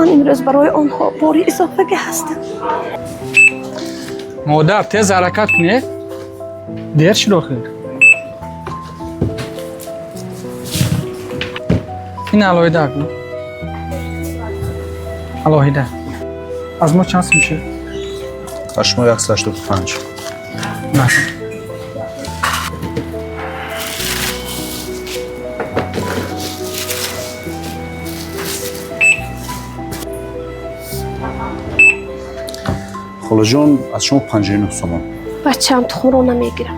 Ман имрӯз барои онҳо бори изофагӣ ҳастам. Модар, тез ҳаракат кунед, дер шуд охир. Ин алоҳида кун, алоҳида. Аз мо чанд сум шуд? Аз шумо 185. Накун. Холаҷон, аз шумо 59 сомон. Бачаам, тухмро намегирам.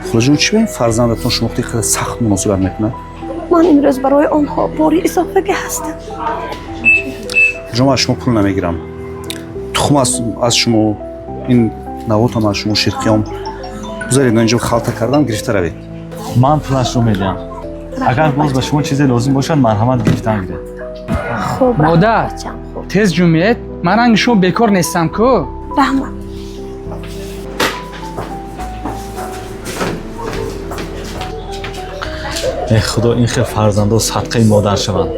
Холаҷон, чӣ ба ин фарзандатон шумо қадар сахт муносибат мекунад? Ман имрӯз барои онҳо бори изофагӣ ҳастам. Ҷон, аз шумо пул намегирам. Тухм аз шумо, ин навотам аз шумо, ширқиём. Гузаред, инҷо халта кардам, гирифта равед. Ман пулашро медиҳам. Агар боз ба шумо чизе лозим бошад, марҳамат, гирифтан гиред. Хуб, раҳмат. Модар. Бачаам, хуб. Тез ҷумед, ман ранги шумо бекор нестам ку. Раҳмат. Э худо, ин хел фарзандо садқаи модар шаванд.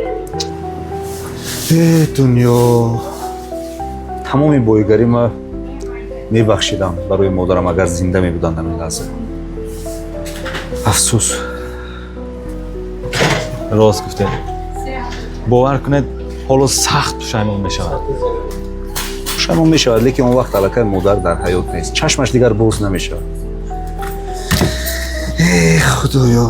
Э дунё, тамоми боигарима мебахшидам барои модарам, агар зинда мебуданд ҳамин лаҳза. Афсӯс. Рост гуфтед. Бовар кунед, ҳоло сахт пушаймон мешавад. Пушаймон мешавад, лекин он вақт аллакай модар дар ҳаёт нест, чашмаш дигар боз намешавад. Э худоё.